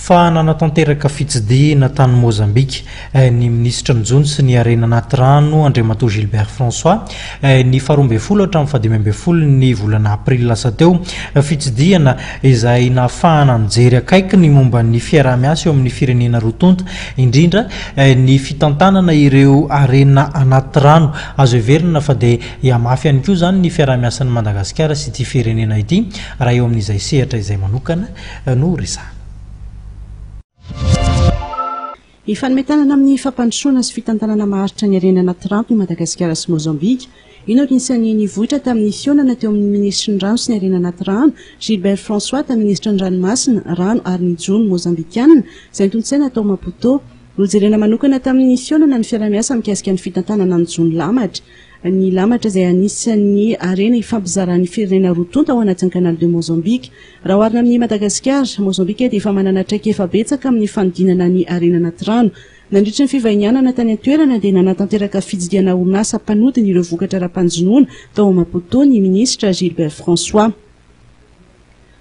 Fa nanatanteraka fitsidihina tany Mozambika ny minisitry ny Jono sy ny Harena anaty rano, Andriamatoa Gilbert François, ny faharoa ambin'ny folo hatramin'ny fahadimy ambin'ny folo ny volana aprily lasa teo. Fitsidihana izay nahafahana nijery akaiky ny momba ny fiaraha-miasa eo amin'ny firenena roa tonta, indrindra ny fitantanana ireo harena anaty rano. Azo heverina fa dia hihamafy ihany koa izany ny fiaraha-miasan'i Madagasikara sy ity firenena ity raha eo amin'izay sehatra izay manokana no resahana. Hifanome tanana amin'ny fampandrosoana sy fitantanana maharitra ny harena anaty rano i Madagasikara sy Mozambika. Io no anisan'ny nivoitra tamin'ny fihaonana teo amin'ny minisitry ny Rano sy ny harena anaty rano, Gilbert François, tamin'ny minisitry ny Ranomasina, Rano ary ny Jono Mozambikanina, izay notontosaina tao Maputo. Nojerena manokana tamin'ny fihaonana ny fiaraha-miasa mikasika ny fitantanana ny jono lamatra. Ny lamatra izay anisan'ny harena ifampizaran'ny firenena roa tonta ao anatin'ny Canal de Mozambique. Raha oharina amin'i Madagasikara, Mozambika dia efa manana traikefa betsaka amin'ny fanodinana ny harena anaty rano. Nandritry ny fivahinianana tany an-toerana dia nanatanteraka fitsidihana orinasa mpanodina ireo vokatra ara-panjonoana tao Maputo ny minisitra Gilbert François.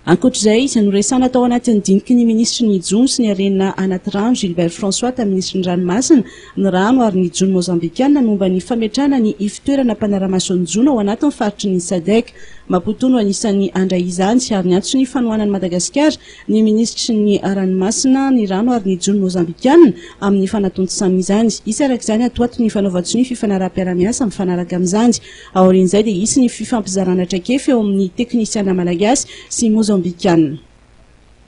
Ankoatra izay, noresahana tao anatin'ny diniky ny minisitry ny Jono sy ny harena anaty rano, Gilbert François, tamin'ny minisitry ny Ranomasina, ny rano ary ny jono mozambikana momba ny fametrahana ny ivotoerana mpanara-maso ny jono ao anatin'ny faritry ny Sadc. Maputo no anisan'ny handray izany ary niantso ny fanohanan'i Madagasikara ny minisitry ny Ranomasina, ny rano ary ny jono mozambikana amin'ny fanatontosana izany. Hisy araka izany ato ho ato ny fanaovan-tsonia fifanaraham-piarahamiasa mifanaraka amin'izany. Aorian'izay dia hisy ny fifampizarana traikefa eo amin'ny teknisiana malagasy sy mozambikana.